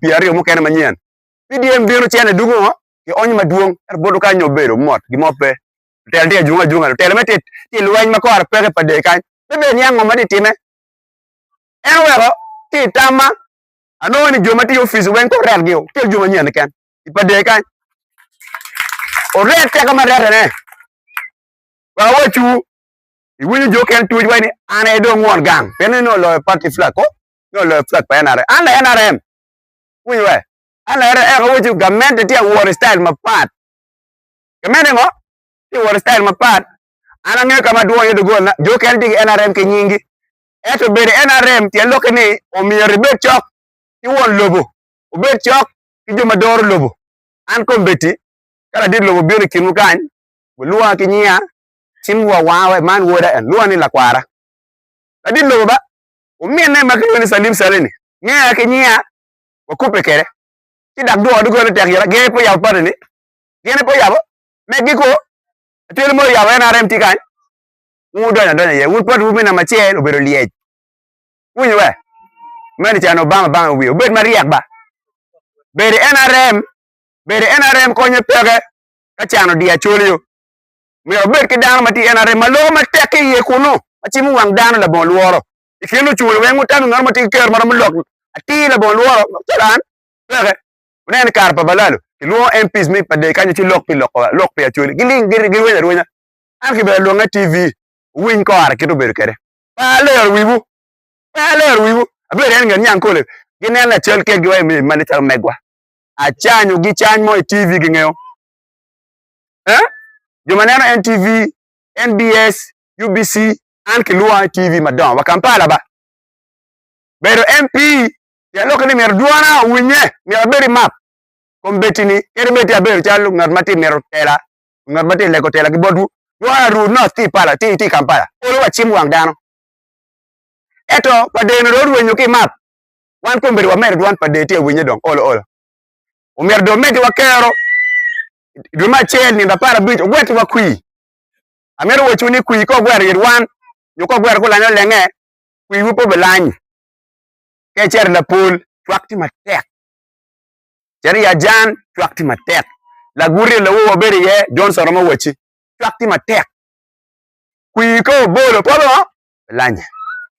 pyeraryo mukene manyen. PDM bino cene dugo ngo ki onyo madwong ento botwu kany nyo obedo mot gin mo pe. Lutelo tye ka jungo ajunga lutelo me tye i lweny ma kore peke pa dee kany me bene niang ngo ma tye time. En oweko tye i tamma anongo ni jo ma tye i opic weng pe oret gi okel jo manyen keken i pa dee kany. Oret teko ma retene wek awacwu iwinyo jo okene tuc waci ni an aye dong won gang pien ni nongo oloyo party flag ko nongo oloyo flag pa NRM an la NRM iwinyo we an la NRM awacci gamente tye ka wot i style mapat gamente ngo tye ka wot i style mapat an angeyo ka ma adwongo iye dogolana jo okene tye ki NRM ki nyinggi ento bedo i NRM tyen lokke ni omyero ibed cok ki won lobo obed cok ki jo ma doro lobo an kombeddi ka ladit lobo obino i kinwu kany wulwonga ki nyinga cim wa wanga wek man woda en lwonga ni lakwara. Ladit lobo ba, ominne ma kilwongo ni Salim Saleh ni ngeya ki nyinga wakubbe kwede ci dok dwoko doggola tek ira gin aye pe oyabo party ni gin aye pe oyabo meggi ko acwali mo oyabo NRM tye kany wun wudonyo adonya iye wun party wu me namba acel obedo lyec iwinyo we meno can Obama banga i wiye wubed maryek ba bedo i NRM bedo i NRM konye peke ka can odiyo acholi yo. Myero wabed ki dano ma tye i NRM ma loko matek ki iye kunnu, ma cimo wang dano labongo lworo. I kin lucung-ni weng wutamo ngat mo tye ki kero ma romo lok atir labongo lworo calo an? Peke. Wuneno i kare pa Balalo, kilwongo MPs me pa dee kanyo ci lok pi loko lok pi Acholi. Giling girwenyo arwenya. An kibedo alwonga i TV, wuwiny kore kit obedo kwede. Pe alero wiwu. Pe alero wiwu. Abedo en nget Nyangkole. Gineno lacal kekgi wa i mane calo megwa. Acanyogi cany mo i TV gingeyo. Eh? Jo ma neno NTV, NBS, UBC, an kilwonga i TV madongo wa Kampala ba. Bedo MP, tyen lokke ni myero dwona owinye, myero abed i map. Kombeddi ni, kadi bed tye abedo calo ngat ma tye mito tela, ngat ma tye lego tela ki botwu, dwona Aruu North tye i pala, tye i Kampala. Olo wa cim wang dano. Ento, pa deno dong orwenyo ki i map. Wan kombeddi wamedo dwon pa dee tye winye dong olo olo. Omyero dong omeddiwa kero i dwe me acel nino 15 ogwettiwa kwir. Amito wacciwu ni kwir ka ogweto it wan nyo ka ogweto gulany olenge, kwirwu pe obilany. Ka icito i lapol, cwak tye matek. Cito i ajan, cwak tye matek. Laguti i lobo wabedo iye, Johnson romo wacci, cwak tye matek. Kwir ka obolo, pe obilanye.